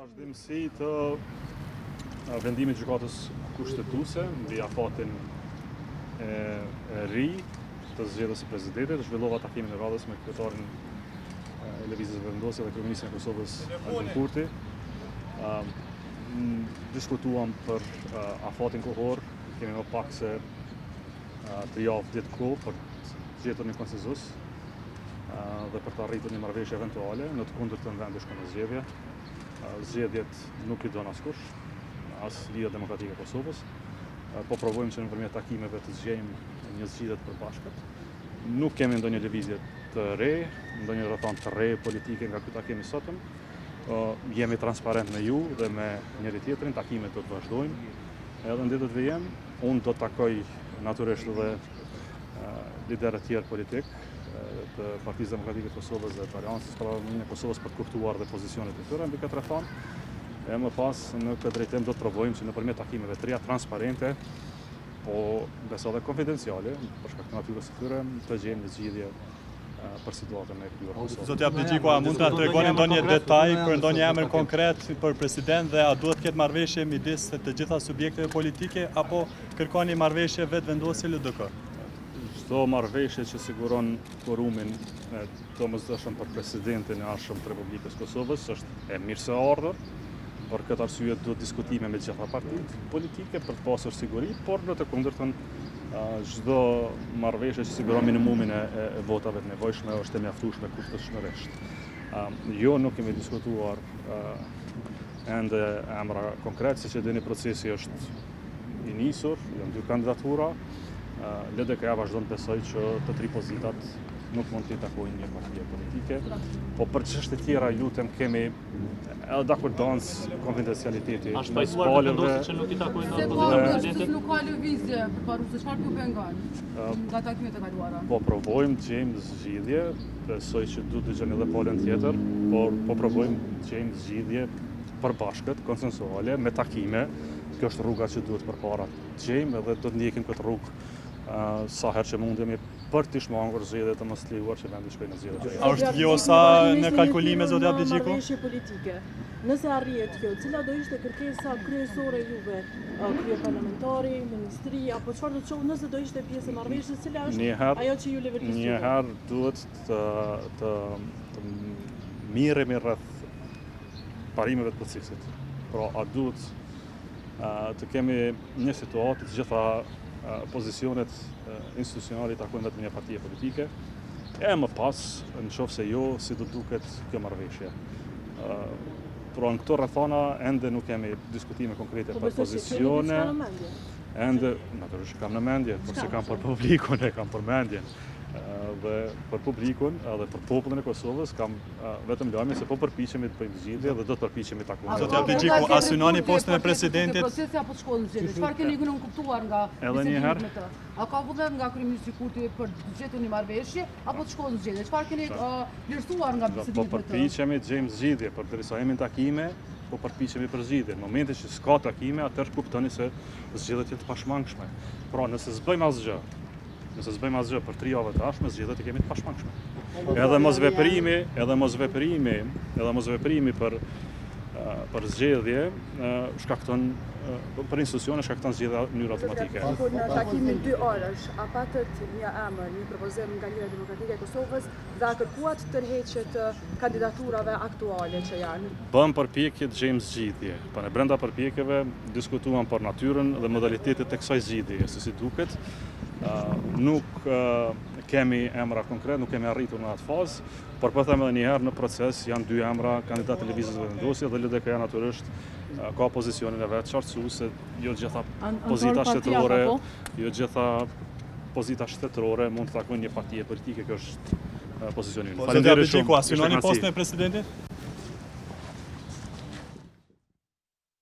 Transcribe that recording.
Vazhdimësi të vendimit Gjykatës Kushtetuese mbi afatin e ri të zgjedhjes së presidentit, zhvillova takimin e radhës me kryetarin e Lëvizjes Vetëvendosje dhe kryeministrin e Kosovës, Albin Kurti. Diskutuam për afatin kohor, kemi më pak se 3 javë ditë kohë për të gjetur një konsensus dhe për të arritur një marrëveshje eventuale, në të kundërtën vendi shkon në zgjedhje. Zgjedhjet nuk i don askush, as Lidhja Demokratike e Kosovës. Po provojmë që nëpërmjet takimeve të gjejmë një zgjidhje të përbashkët. Nuk kemi ndonjë lëvizje të re, ndonjë rrethanë të re politike nga ky takim i sotëm. Jemi transparent me ju dhe me njëri tjetrin, takimet do të vazhdojnë. Edhe në ditët në vijim, unë do të takoj natyrisht edhe liderët tjerë politik të Partisë Demokratike të Kosovës dhe të Aleancës për Ardhmërinë e Kosovës për të kuptuar dhe pozicionet e tyre mbi këtë rrethanë. E më pas në këtë drejtim do të provojmë që nëpërmjet takimeve të reja transparente, po besa edhe konfidenciale, për shkak të natyrës së tyre, të gjejmë një zgjidhje për situatën e krijuar në Kosovë. Zoti Abdixhiku, a mund ta tregoni ndonjë detaj për ndonjë emër konkret për president dhe a duhet të ketë marrëveshje midis të gjitha subjekteve politike apo kërkoni marrëveshje Vetëvendosje LDK? Çdo marrëveshje që siguron kuorumin e domosdoshëm për presidentin e ardhshëm të Republikës së Kosovës është e mirëseardhur. Për këtë arsye duhet diskutime me gjitha partitë politike për të pasur siguri, por në të kundërtën çdo marrëveshje që siguron minimumin e, e votave të nevojshme është e mjaftueshme kushtetutshmërisht. Jo, nuk kemi diskutuar ende emra konkret, siç e dini procesi është i nisur, janë dy kandidatura. LDK-ja vazhdon të besojë që të tri pozitat nuk mund t'i takojnë një partie politike. Po për çështje tjera, lutem, kemi edhe dakordancë konfidencialiteti. A është pajtuar Vetëvendosje që nuk i takojnë në pozita e presidentit? Nuk ka lëvizje përparuese, çfarë po pengon nga takimet e kaluara? Po provojmë të gjejmë zgjidhje, besoj që duhet të dëgjojmë edhe palën tjetër, por po provojmë të gjejmë zgjidhje përbashkët, konsensuale, me takime, kjo është rruga që duhet përpara të gjejmë edhe do të ndjekim këtë rrugë sa herë që mundemi për të shmangur zgjedhjet të mos lejuar që vendi shkojë në zgjedhje. A është Vjosa në kalkulime zoti Abdixhiku? Marrëveshje politike. Nëse arrihet kjo, cila do ishte kërkesa kryesore juve, kryeparlamentari, ministri apo çfarë do të qoftë, nëse do ishte pjesë e marrëveshjes, cila është ajo që ju leverdis juve? Një herë duhet të të të mirremi rreth parimeve të procesit. Pra, a duhet të kemi një situatë të gjitha pozicionet institucionale i takojnë vetëm një partie politike, e më pas, në qoftë se jo, si do duket kjo marrëveshje. Pra në këto rrethana ende nuk kemi diskutime konkrete po për pozicione. Ende, natyrisht kam në mendje, por s'e kam për publikun, e kam për mendjen. Dhe për publikun edhe për popullin e Kosovës kam vetëm lajmin se po përpiqemi të bëjmë zgjidhje dhe do të përpiqemi ta kundër. Zoti Abdixhiku, a synoni postin e presidentit? Procesi apo të shkohet në zgjedhje? Çfarë keni nënkuptuar nga bisedimet me të? A ka vullnet nga kryeministri Kurti për të gjetur një marrëveshje apo të shkohet në zgjedhje? Çfarë keni vlerësuar nga bisedimet po me të? Po përpiqemi të gjejmë zgjidhje, përderisa jemi në takime, po përpiqemi për zgjidhje. Në momentin që s'ka takime, atëherë kuptoni se zgjedhjet janë të pashmangshme. Pra, nëse s'bëjmë asgjë, Nëse s'bëjmë asgjë për tri javët e ardhshme, zgjedhjet i kemi të pashmangshme. Edhe mosveprimi, edhe mosveprimi, edhe mosveprimi për për zgjedhje shkakton për institucione shkakton zgjedhje në mënyrë automatike. Po në takimin dy orësh, a patët një emër, një propozim nga Lidhja Demokratike e Kosovës dhe a kërkuat tërheqje të kandidaturave aktuale që janë? Bëmë përpjekje të gjejmë zgjidhje. Po ne brenda përpjekjeve diskutuam për natyrën dhe modalitetet e kësaj zgjidhjeje, se si duket. Nuk kemi emra konkret, nuk kemi arritur në atë fazë, por po them edhe një herë në proces janë dy emra kandidatë të Lëvizjes Vetëvendosje dhe LDK-ja natyrisht ka pozicionin e vet qartësues se jo gjitha pozita shtetërore, po? jo gjitha pozita shtetërore mund të takojnë një partie politike, kjo është pozicioni ynë. Po, Faleminderit shumë. A synoni postin e presidentit?